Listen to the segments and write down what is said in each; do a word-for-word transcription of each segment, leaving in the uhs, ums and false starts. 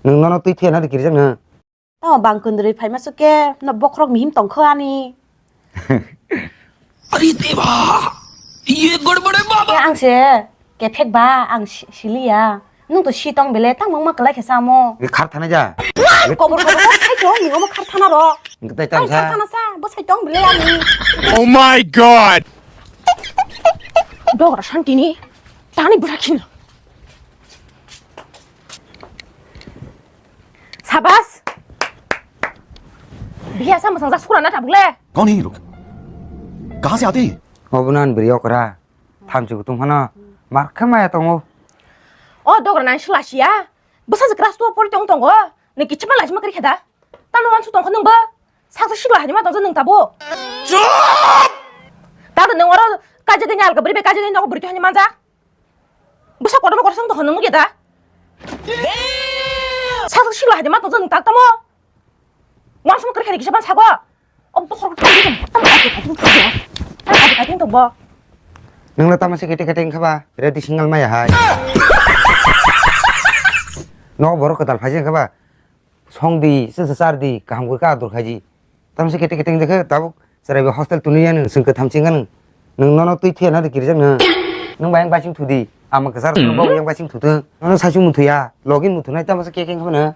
Nwng nono twi thuya na di kirijak nwng. Tamo bang kundri phaima suke no bokhorok mihim tongkho ani. अरे देवा, ये गड़बड़ है बाबा। Ang se kephek ba ang si-, siliya. Nwng to si tong bele tang mangma kwlai khe samo. Khar thana ja. Kobor kobor khe sai tong ni omo khar thana ro. Ang khar thana sa bo sai tong bele ani. Oh my god. Dogra santini tani bura khina. Sabas. Biya sa masang jak sukura na tabuk le. कौन है ये लोग? कहाँ से आते हैं? Obo nan bri okra. Thamchi kutung hano. Mar khe maya tongo. O dogra nang sila siya. Bwsa je class two pori tong tongo. Ni kichima lajima kri kheda. Tamo wansu tong khonung ba. Saksa sikla hadi ma tong nung tabo. Chup! Tado nung oro kaje dini alga bri be kaje dini nogo bri to hani manja. Bwsa kotorma kotor song tongkha nung nukya da? Sak sak sikla hai de ma tongsa nung tak tamo? Uansukma kwrwi khaidi kisa ban sago. O bokhorok tamo tamo tamo tamo tamo tamo tamo tamo tamo tamo. Nwng le tamo se kete kete wngkha ba ready single maya hai. Nogo borok kwtal phaijak wngkha ba. Song di, se se char di, kaham khe ka adur khaidi. Tamse kete kete wngjakhe tabuk chwrai bai hostel tuniya nwng chwng kwtham chingkha nwng. Nwng nono twi thuya na di kirijak nwng. Nwng bai yang basing thudi. Ama kwchar bo yang basing thutwng. Nono saichung muthuya, login muthunai tamase keke wngkha nwng.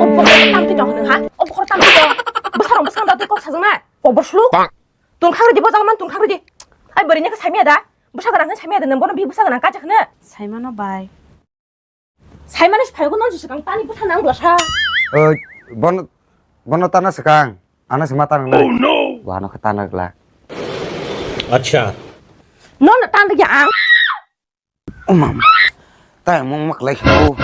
O bokhorok tam twi tong nwng ha? O bokhorok tam twi tong. Bwsarok bwsang da twi kok sajak na? Kok bo suluk. Tun khagri di bojang man tun khagri di. Ai bwrwi ni khe saimaya da? Bwsa gwnang khe saimaya da nwng bono bi bwsa gwnang kaijak hwno? Saimano bai. Saimani se phaigo non se swkang tani bwsa nang bwsa. Oi, bono, bono tana swkang. Ano se ma tana nang. Oh no! Wano khe tana gla. Acha. Non na tan ya ang. O mam. Tai mong mak lai kho.